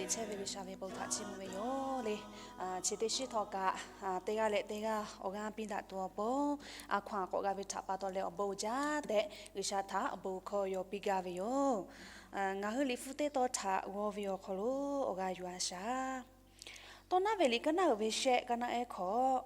Chehˇ ve G'uiˬsha ve bon htaꞈ chiˇ mvuh ve yoˬ le. Chi teˇ shiˉ htawˇ kaꞈ, teˇ g'aˇ leh teˇ g'aˇ awˬ g'aˇ piˇ daꞈ tuˬ awˬ pon, a hkaw-anˬ k'awꞈ g'a ve htaꞈ pa taw leh awˬ bon uiˍ jaˇ tehꞈ G'uiˬsha htaꞈ awˬ bon hkawˇ yaw piˇ gaˇ ve yoˬ. Ngaˬ hui Liꞈ hpu teˇ tawn htaꞈ g'aw ve awˬ hk'aw lo awˬ g'aˇ yuˬ a shaˍ. Tawˇ naˉ ve liꞈ kaˇ naˉ uiˍ ve shehˆ kaˇ naˉ ehˉ hkawꞈ,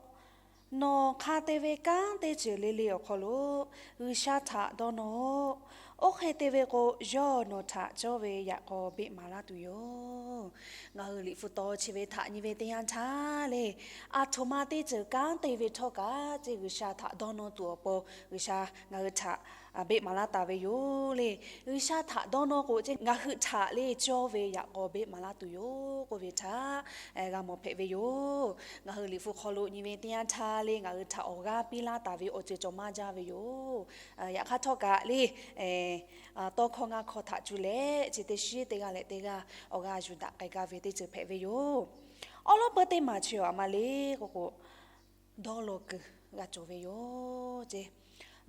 nawˬ hk'a te ve kanˉ teˇ ceuˬ le le awˬ hk'aw lo G'uiˬsha htaꞈ dawˇ nawˇ-oˆ. Oˇ hk'e te ve k'o, yawˇ nawˬ htaꞈ cawˇ ve yaꞈ k'aw beˆ maˍ laˇ tuˬ yoˬ. Ngaˬ hui Liꞈ hpu taw chi ve htaꞈ nyi ve teˇ yanˇ htaˇ le, aˬ htoꞈ ma teˇ ceuˬ kanˉ te ve htawˇ kaꞈ, ce G'uiˬsha htaꞈ dawˇ nawˇ tuˬ awˬ pon G'uiˬsha ngaˬ hui htaꞈ beˆ maˍ laˇ taˍ ve yoˬ le. G'uiˬsha htaꞈ dawˇ nawˇ k'o, ce ngaˬ hui htaꞈ le cawˇ ve yaꞈ k'aw beˆ maˍ laˇ tuˬ yoˬ k'oˆ ve htaꞈ g'a mawˬ hpehꞈ ve yoˬ. Ngaˬ hui Liꞈ hpu hk'aw lo nyi ve teˇ yanˇ htaˇ le, ngaˬ hui htaꞈ awˬ g'aˇ piˇ laˇ taˍ ve awˬ ceuˬ cawˬ maˇ jaˇ ve yoˬ. Yaꞈ hk'aˇ htawˇ kaꞈ le, tawˇ hkawˇ ngaˇ hkawˇ htaꞈ cuˇ leh, chi teˇ shiˉ teˇ g'aˇ leh teˇ g'aˇ awˬ g'aˇ yuˬ daꞈ k'ai gaˇ ve teˇ ceuˬ hpehꞈ ve yoˬ. Awˉ lawˉ peuˇ teˇ maˬ chi a ma le k'oˆ k'o, dawˇ law kuiˬ g'a cawˬ ve yoˬ ce.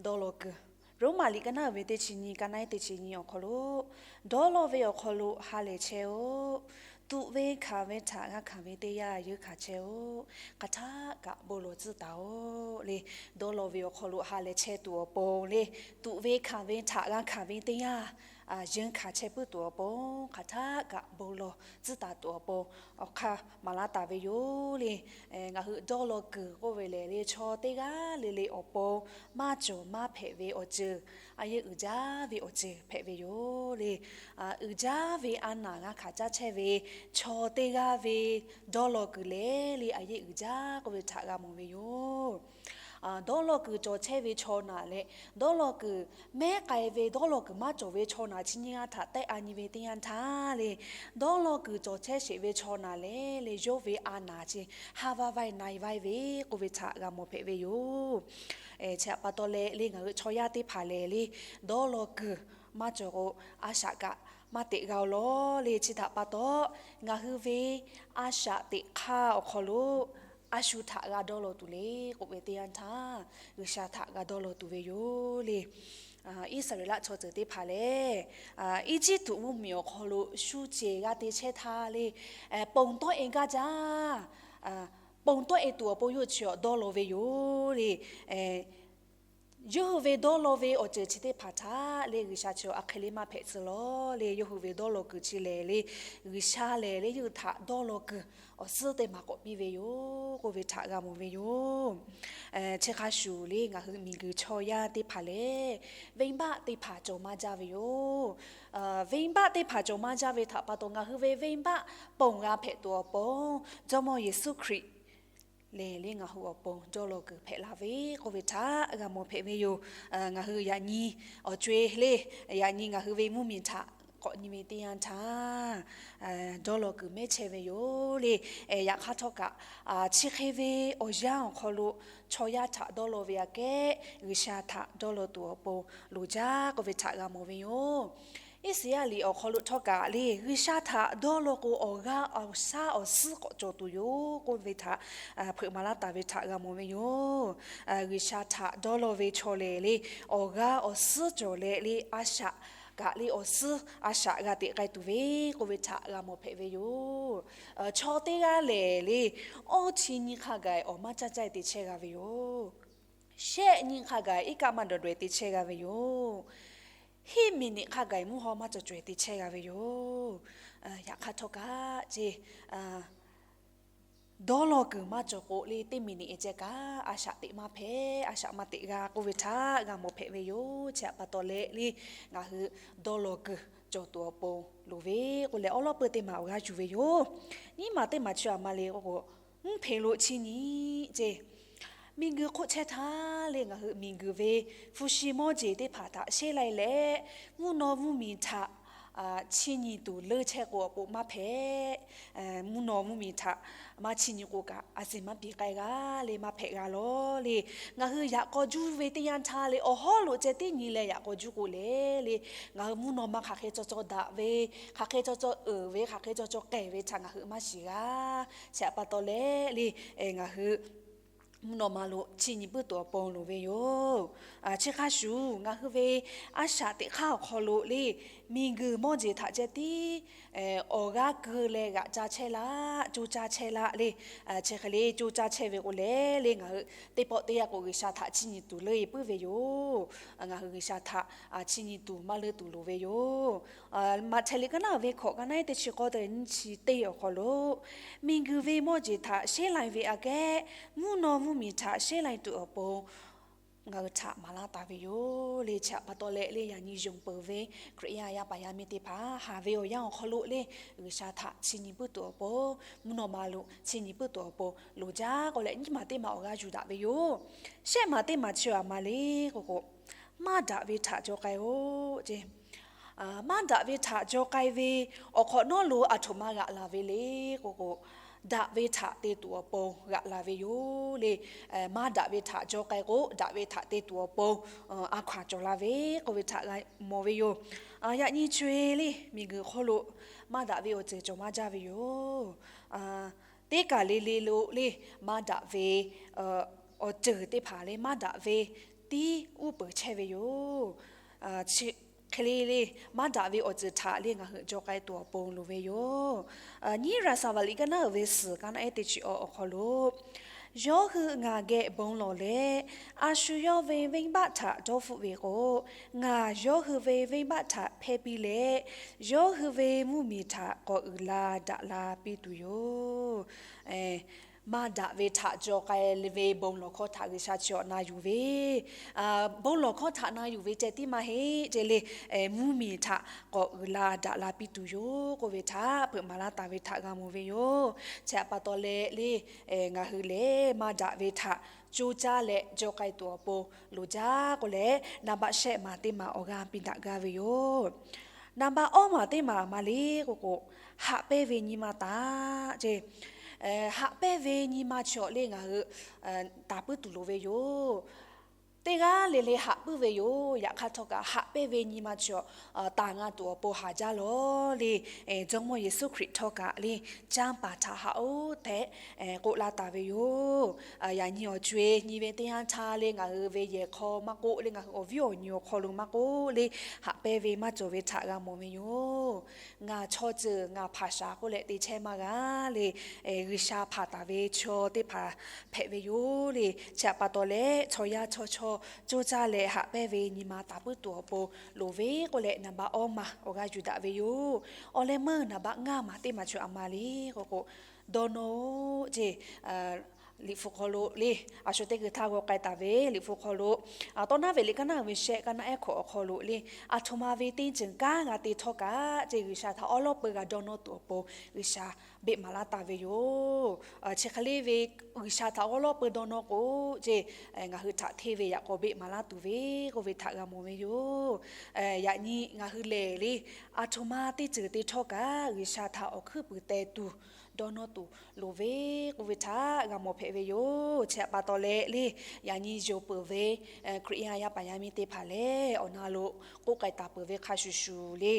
Dawˇ law kuiˬ, Roˉmaꞈ liꞈ kaˇ naˉ uiˍ ve teˇ chi nyi, kaˇ naˉ ehˉ teˇ chi nyi awˬ hk'aw lo, dawˇ law ve awˬ hk'aw lo ha lehˬ chehˇ-oˆ. Tuꞈ ve hkanˍ ve htaꞈ g'a hkanˍ ve teˇ yanˇ yeunˇ hkanˍ chehˇ-oˆ. Hk'aˬ htaˆ kaꞈ bon lawˬ tcuhˉ taˍ-oꞈ le. Dawˇ law ve awˬ hk'aw lo ha lehˬ chehˇ tuˬ awˬ pon le, tuꞈ ve hkanˍ ve htaꞈ g'a hkanˍ ve teˇ yanˇ yeunˇ hkanˍ chehˇ puiˉ tuˬ awˬ pon, hk'aˬ htaˆ kaꞈ bon lawˬ tcuhˉ taˍ tuˬ awˬ pon awˬ hk'aˇ maˍ laˇ taˍ ve yoˬ le. Ngaˬ hui dawˇ law kuiˬ k'oˆ ve lehˬ le, chaw teˇ g'aˇ le le awˬ pon maˇ cawˬ maˇ hpehꞈ ve awˬ ceuˬ, a yehˉ uiˍ jaˇ ve awˬ ceuˬ hpehꞈ ve yoˬ le. Uiˍ jaˇ ve a naˍ g'a hkanˍ caˇ chehˇ ve chaw teˇ g'aˇ ve dawˇ law kuiˬ lehˬ le, a yehˉ uiˍ jaˇ k'oˆ ve htaꞈ g'a mawˬ ve yoˬ. Dawˇ law kuiˬ cawˬ chehˇ ve chaw naˍ leh, dawˇ law kuiˬ mehˉ k'ai ve dawˇ law kuiˬ maˇ cawˬ ve chaw naˍ chi nyiˇ g'aˇ htaꞈ tehˆ a nyi ve teˇ yanˇ htaˇ le, dawˇ law kuiˬ cawˬ chehˇ sheˍ ve chaw naˍ lehˬ le, yawˇ ve a naˍ chi haˉ vaˇ vaiˇ na-e vaiˇ ve k'oˆ ve htaꞈ g'a mawˬ hpehꞈ ve yoˬ. Chi htaꞈ pa taw leh le, ngaˬ hui chaw yaˇ teˇ hpaˍ lehˬ le, dawˇ law kuiˬ maˇ cawˬ k'o, a shaꞈ kaꞈ maˇ teꞈ g'a-oˬ law le. Chi htaꞈ pa taw, ngaˬ hui ve a shaꞈ teꞈ hk'aˇ awˬ hk'aw lo a shu htaꞈ g'a dawˇ law tuˬ le k'oˆ ve teˇ yanˇ htaˇ, G'uiˬsha htaꞈ g'a dawˇ law tuˬ ve yoˬ le. Iˉsaˍreˍlaˆ chaw ceuˬ teˇ hpaˍ lehˬ, Eˇjiˇtuꞈ mvuhˇmiˬ awˬ hk'aw lo shu ceˬ g'a te chehˇ htaˇ le, ponˬ tawˆ-e gaˇ jaˇ. Ponˬ tawˆ-e tuˬ awˬ pon yawˇ hui chi awˬ dawˇ law ve yoˬ le. Yawˇ hui ve dawˇ law ve awˬ ceuˬ chi teˇ hpaˍ htaꞈ le, G'uiˬsha chi awˬ a hk'e le maˇ hpehꞈ tcuh law le. Yawˇ hui ve dawˇ law kuiˬ chi lehˬ le, G'uiˬsha lehˬ le, yawˇ hui htaꞈ dawˇ law kuiˬ awˬ suhˉ teˇ maˬ k'awꞈ piˇ ve yoˬ k'oˆ ve htaꞈ g'a mawˬ ve yoˬ. Chi hk'a shuˍ le, ngaˬ hui miˬguiˬ chaw yaˇ teˇ hpaˍ lehˬ, venˇbaˆ teˇ hpaˍ cawˬ maˇ jaˇ ve yoˬ. Venˇbaˆ teˇ hpaˍ cawˬ maˇ jaˇ ve htaꞈ pa taw, ngaˬ hui ve venˇbaˆ ponˬ g'a hpehꞈ tuˬ awˬ pon, Jawˇmawˇ Yeˍsuˆ Hkriꞈ lehˬ le, ngaˬ hui awˬ pon dawˇ law kuiˬ hpehꞈ la ve k'oˆ ve htaꞈ g'a mawˬ hpehꞈ ve yoˬ. Ngaˬ hui yaꞈ nyi awˬ co-e le, yaꞈ nyi ngaˬ hui ve mvuhˇmiˬ htaꞈ k'awꞈ nyi ve teˇ yanˇ htaˇ, dawˇ law kuiˬ mehˉ chehˇ ve yoˬ le. Yaꞈ hk'aˇ htawˇ kaꞈ, chi hk'e ve awˬ yanˇ awˬ hk'aw lo chaw yaˇ htaꞈ dawˇ law ve aꞈ kehˉ, G'uiˬsha htaꞈ dawˇ law tuˬ awˬ pon loˍ jaˇ k'oˆ ve htaꞈ g'a mawˬ ve yoˬ. Iˉsaˍyaˆ liꞈ awˬ hk'aw lo htawˇ kaꞈ le, G'uiˬsha htaꞈ dawˇ law k'o, awˬ g'aˇ awˬ shaˉ awˬ suhˉ k'awꞈ cawˬ tuˬ yoˬ k'oˆ ve htaꞈ hpeuꞈ maˍ laˇ taˍ ve htaꞈ g'a mawˬ ve yoˬ. G'uiˬsha htaꞈ dawˇ law ve chaw lehˬ le, awˬ g'aˇ awˬ suhˉ cawˬ leh le, a shaꞈ kaꞈ le awˬ suhˉ a shaꞈ g'a teꞈ k'ai tuˬ ve k'oˆ ve htaꞈ g'a mawˬ hpehꞈ ve yoˬ. Chaw teˇ g'aˇ lehˬ le, awˇ chi nyi hk'a gaˬ awˬ maˇ caˇ caˇ te chehˇ g'a ve yoˬ. Shehˆ nyi hk'a gaˬ iˉ kaˆ maˇ dawˬ dawehˬ te chehˇ g'a ve yoˬ. Hiˆ miˬniꞈ hk'a gaˬ mvuhˇ haw maˇ cawˬ cawehˬ te chehˇ g'a ve yoˬ. Yaꞈ hk'aˇ htawˇ kaꞈ ce, dawˇ law kuiˬ maˇ cawˬ k'o le, teˇ miˬniꞈ ceh kaꞈ a shaꞈ teꞈ maˇ hpehꞈ, a shaꞈ maˇ teꞈ g'a k'oˆ ve htaꞈ g'a mawˬ hpehꞈ ve yoˬ. Chi htaꞈ pa taw leh le, ngaˬ hui dawˇ law kuiˬ cawˬ tuˬ awˬ pon loˍ ve k'oˆ leh, awˉ lawˉ peuˇ teˇ maˬ awˬ g'aˇ yuˬ ve yoˬ. Nyiˇ maˬ teˇ maˬ chi a ma le k'o k'o, mvuhˇ hpeꞈ lo chi nyi ce, miˬguiˬ hk'oˆ chehˇ htaˇ le, ngaˬ hui miˬguiˬ ve hpu shi mawˇ jeˬ teˇ hpaˍ htaꞈ sheˉ lai leh, mvuhˇ naw mvuhˇmiˬ htaꞈ chi nyi tuˬ leuˇ chehˇ k'o awˬ pon maˇ hpehꞈ. Mvuhˇ naw mvuhˇmiˬ htaꞈ maˇ chi nyi k'o kaꞈ, a ciˍ maˇ piˍ k'ai g'a le, maˇ hpehꞈ g'a law le. Ngaˬ hui yaꞈ k'aw juˇ ve teˇ yanˇ htaˇ le, awˬ hawˉ lo ceh tiˉ nyi leh yaꞈ k'aw juˇ k'o le le, ngaˬ hui mvuhˇ naw ma hk'aˬ hk'e caw caw daꞈ ve, hk'aˬ hk'e caw caw uiˍ ve, hk'aˬ hk'e caw caw k'ehˬ ve htaꞈ ngaˬ hui maˇ shiˍ g'a. Chi htaꞈ pa taw leh le, ngaˬ hui mvuhˇ naw ma lo chi nyi puiˉ tuˬ awˬ pon loˍ ve yoˬ. Chi hk'a shuˍ ngaˬ hui ve a shaꞈ teꞈ hk'aˇ awˬ hk'aw lo le, Miˬguiˬ mawˇ jeˬ htaꞈ ceh tiˉ awˬ g'aˇ keu leh g'aꞈ ca chehˇ laˇ, coˇ caˇ chehˇ laˇ le. Chi hk'e le coˇ caˇ chehˇ ve k'o le, le ngaˬ hui teˇ pawˆ teˇ yanˇ k'o G'uiˬsha htaꞈ chiˇ nyi tuˬ leuˇ puiˉ ve yoˬ. Ngaˬ hui G'uiˬsha htaꞈ chiˇ nyi tuˬ maˇ leuˇ tuˬ loˍ ve yoˬ. Maꞈhtehˍ liꞈ kaˉ naˉ ve hkawꞈ kaˉ naˉ teˇ chi k'awˇ te nyiˇ chi teˇ awˬ hk'aw lo, miˬguiˬ ve mawˇ jeˬ htaꞈ sheˉ lai ve aꞈ kehˉ, mvuhˇ naw mvuhˇmiˬ htaꞈ sheˉ lai tuˬ awˬ pon ngaˬ hui htaꞈ maˍ laˇ taˍ ve yoˬ le. Chi htaꞈ pa taw leh le yaꞈ nyi yonˍ peuˬ ve Hkriꞈ yaˇ yaˇ paˍ yaˇ miˇ teˇ hpaˍ haˍ ve awˬ yanˇ awˬ hk'aw lo le, G'uiˬsha htaꞈ chiˇ nyi puiˉ tuˬ awˬ pon, mvuhˇ naw ma lo chiˇ nyi puiˉ tuˬ awˬ pon loˍ jaˇ k'o leh, nyiˇ maˬ teˇ maˬ awˬ g'aˇ yuˬ daꞈ ve yoˬ. Shehˆ maˬ teˇ maˬ chi a ma le k'o k'o, maˇ daꞈ ve htaꞈ jaw k'ai-oˆ ce. Maˇ daꞈ ve htaꞈ jaw k'ai ve awˬ hk'awꞈ nawˉ lo aˬ htoꞈ ma g'aꞈ laˬ ve le k'o k'o, daꞈ ve htaꞈ te tuˬ awˬ pon g'aꞈ laˬ ve yoˬ le. Maˇ daꞈ ve htaꞈ jaw k'ai k'o, daꞈ ve htaꞈ te tuˬ awˬ pon a hkaw anˬ cawˬ la ve k'oˆ ve htaꞈ g'a mawˬ ve yoˬ. Yaꞈ nyi co e le miˬguiˬ hk'oˆ lo maˇ daꞈ ve awˬ ceuˬ cawˬ maˇ jaˇ ve yoˬ. Teˇ kaˬ le le lo le maˇ daꞈ ve awˬ ceuˬ teˇ hpaˍ le maˇ daꞈ ve tiˉ uˉ peunˍ chehˇ ve yoˬ. Chi hk'e le le maˇ daꞈ ve awˬ ceuˬ htaꞈ le ngaˬ hui jaw k'ai tuˬ awˬ pon loˍ ve yoˬ. Nyiˇ Raˍsaˍvaˍ liꞈ kaˉ naˉ uiˍ ve suhˍ kaˉ naˉ ehˉ teˇ chi awˬ awˬ hk'aw lo, yawˇ hui ngaˬ geh bon lawˬ leh, a shu yawˇ ve venˇbaˆ htaꞈ dawˇ hpfuhˆ ve k'o, ngaˬ yawˇ hui ve venˇbaˆ htaꞈ hpehˇ piˇ leh, yawˇ hui ve mvuhˇmiˬ htaꞈ k'awꞈ uiˍ la daꞈ la piˇ tuˬ yoˬ. Maˇ daꞈ ve htaꞈ jaw k'ai ve bon lawˬ hkawˇ htaꞈ G'uiˬsha chi awˬ na yuˬ ve, bon lawˬ hkawˇ htaꞈ na yuˬ ve ceh tiˉ maˇ heˆ ce le, mvuhˇmiˬ htaꞈ k'awꞈ uiˍ la daꞈ la piˇ tuˬ yoˬ k'oˆ ve htaꞈ peuꞈ maˍ laˇ taˍ ve htaꞈ g'a mawˬ ve yoˬ. Chi htaꞈ pa taw leh le, ngaˬ hui lehˬ maˇ daꞈ ve htaꞈ coˇ caˇ leh jaw k'ai tuˬ awˬ pon loˍ jaˇ k'o leh, naˍ baˆ shehˆ maˬ teˇ maˬ awˬ g'aˇ piˇ daꞈ gaˇ ve yoˬ. Naˍ baˆ awˇ maˬ teˇ maˬ ma le k'o k'o, haꞈ pehnˇ ve nyi ma taˍ ce. Haꞈ pehnˇ ve nyi ma chi awˬ le ngaˬ hui taˍ puiˉ tuˬ loˍ ve yoˬ. Teˇ g'aˇ le le haꞈ puiˉ ve yoˬ. Yaꞈ hk'aˇ htawˇ kaꞈ haꞈ pehnˇ ve nyi ma chi awˬ taˍ nga tuˬ awˬ pon haˍ jaˇ lawˬ le. Jawˇmawˇ Yeˍsuˆ Hkriꞈ htawˇ kaꞈ le, canˇ paˍ htaꞈ haꞈ-oˆ tehꞈ k'oˆ laˇ taˍ ve yoˬ. Yaꞈ nyi awˬ co e nyi ve teˇ yanˇ htaˇ le ngaˬ hui ve yehˬ hk'aw maˇ k'oˆ le, ngaˬ hui awˬ viˉ awˬ nyi awˬ hk'aw lo maˇ k'oˆ le, haꞈ pehnˇ ve maˇ cawˬ ve htaꞈ g'a mawˬ ve yoˬ. Ngaˬ chaw ceuˬ ngaˬ hpaˍ shaˍ k'oˆ leh te chehˇ maˇ g'a le. G'uiˬsha hpanˍ taˍ ve chaw teˇ hpaˍ hpehꞈ ve yoˬ le. Chi htaꞈ pa taw leh chaw yaˇ chaw chaw coˇ caˇ leh haꞈ pehnˇ ve nyi ma taˍ puiˉ tuˬ awˬ pon loˍ ve k'oˆ leh naˍ baˆ awˇ maˬ awˬ g'aˇ yuˬ daꞈ ve yoˬ. Awˬ leh meuˇ naˍ baˆ ngaˇ maˬ teˇ maˬ chi a ma le k'o k'o, dawˇ nawˇ-oˆ ce. Liꞈ hpu hk'aw lo le, a shu teˇ hkui htaˇ g'aw k'ai taˍ ve Liꞈ hpu hk'aw lo, tawˇ naˉ ve liꞈ kaˉ naˉ uiˍ ve shehˆ kaˉ naˉ ehˉ hkawꞈ awˬ hk'aw lo le, aˬ htoꞈ ma ve teˇ ceuˬ kanˉ g'a te htawˇ kaꞈ ce G'uiˬsha htaꞈ awˉ lawˉ peuˬ g'a dawˇ nawˇ tuˬ awˬ pon G'uiˬsha beˆ maˍ laˇ taˍ ve yoˬ. Chi hk'e le ve G'uiˬsha htaꞈ awˉ lawˉ peuˬ dawˇ nawˇ k'o ce, ngaˬ hui htaꞈ hteˇ ve yaꞈ k'aw beˆ maˍ laˇ tuˬ ve k'oˆ ve htaꞈ g'a mawˬ ve yoˬ. Yaꞈ nyi ngaˬ hui lehˬ le, aˬ htoꞈ ma teˇ ceuˬ te htawˇ kaꞈ G'uiˬsha htaꞈ awˬ hkuiˉ puiˍ teh tuˬ dawˇ nawˇ tuˬ loˍ ve k'oˆ ve htaꞈ g'a mawˬ hpehꞈ ve yoˬ. Chi htaꞈ pa taw leh le, yaꞈ nyi yonˍ peuˬ ve Hkriꞈ yaˇ yaˇ paˍ yaˇ miˇ teˇ hpaˍ lehˬ, awˬ na lo k'oˆ k'ai taˍ peuˬ ve hk'a shuˍ shuˍ le,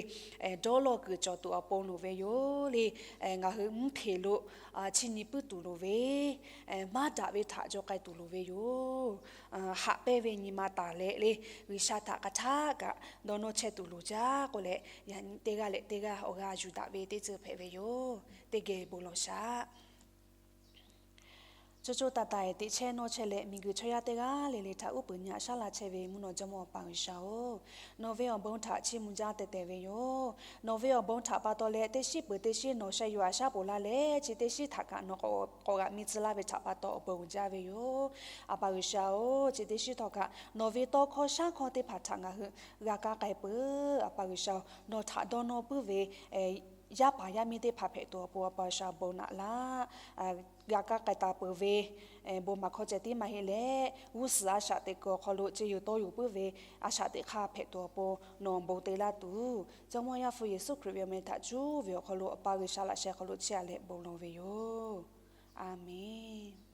dawˇ lawˇ kuiˬ cawˬ tuˬ awˬ pon loˍ ve yoˬ le. Ngaˬ hui mvuhˇ hpeꞈ lo chiˇ nyi puiˉ tuˬ loˍ ve, maˇ daꞈ ve htaꞈ jaw k'ai tuˬ loˍ ve yoˬ. Haꞈ pehnˇ ve nyi ma taˍ leh le, G'uiˬsha htaꞈ hk'aˬ htaˆ kaꞈ dawˇ nawˇ chehˇ tuˬ loˍ jaˇ k'o leh, yaꞈ nyi teˇ g'aˇ leh teˇ g'aˇ awˬ g'aˇ yuˬ daꞈ ve teˇ ceuˬ hpehꞈ ve yoˬ. Teˇ geh bon lawˬ shaꞈ. Coˇ coˇ taiˍ taiˍ teꞈ chehˇ nawˇ chehˇ leh, miˬguiˬ chaw yaˇ teˇ g'aˇ le le htaꞈ uˉ peunˍ nyi aꞈ shaˉ la chehˇ ve mvuhˇ naw Jawˇmawˇ Awˬ pa G'uiˬsha-oˬ, nawˬ ve awˬ bon htaꞈ chiˇ mvuh jaˇ teh tehˍ ve yoˬ. Nawˬ ve awˬ bon htaꞈ pa taw leh, teˇ shiˉ peuˬ teˇ shiˉ nawˬ sheh yuˬ aꞈ shaˉ poˬ laˇ leh, chi teˇ shiˉ htaꞈ kaꞈ nawˬ k'awꞈ g'aꞈ mi tcuh laˇ ve htaꞈ pa taw awˬ bon uiˍ jaˇ ve yoˬ. A pa G'uiˬsha-oˬ, chi teˇ shiˉ htawˇ kaꞈ nawˬ ve tawˇ hkawˇ shaˉ hkawˇ teˇ hpaˍ htaꞈ ngaˬ hui g'a kaˇ k'ai peuˬ. A pa G'uiˬsha-oˬ, nawˬ htaꞈ dawˇ nawˇ puiˉ ve yaˇ paˍ yaˇ miˇ teˇ hpaˍ hpehꞈ tuˬ awˬ pon A pa G'uiˬsha bon naꞈ laˇ. G'a kaˇ k'ai taˍ peuˬ ve bon maˍ hkawˇ ceh tiˉ maˇ heˆ leh, g'uˇ suhˍ a shaꞈ teꞈ kuiˬ awˬ hk'aw lo ce yuˬ tawˇ yuˬ puiˉ ve a shaꞈ teꞈ hk'aˇ hpehꞈ tuˬ awˬ pon nawˬ bon te laˇ tuˬ, Jawˇmawˇ Yaˇ hpu Yeˍsuˆ Hkriꞈ ve awˬ meh htaꞈ cuˉ ve awˬ hk'aw lo A pa G'uiˬsha laꞈ sheh hk'aw lo chiˇ aꞈ leh bon lawˬ ve yoˬ. A menˬ.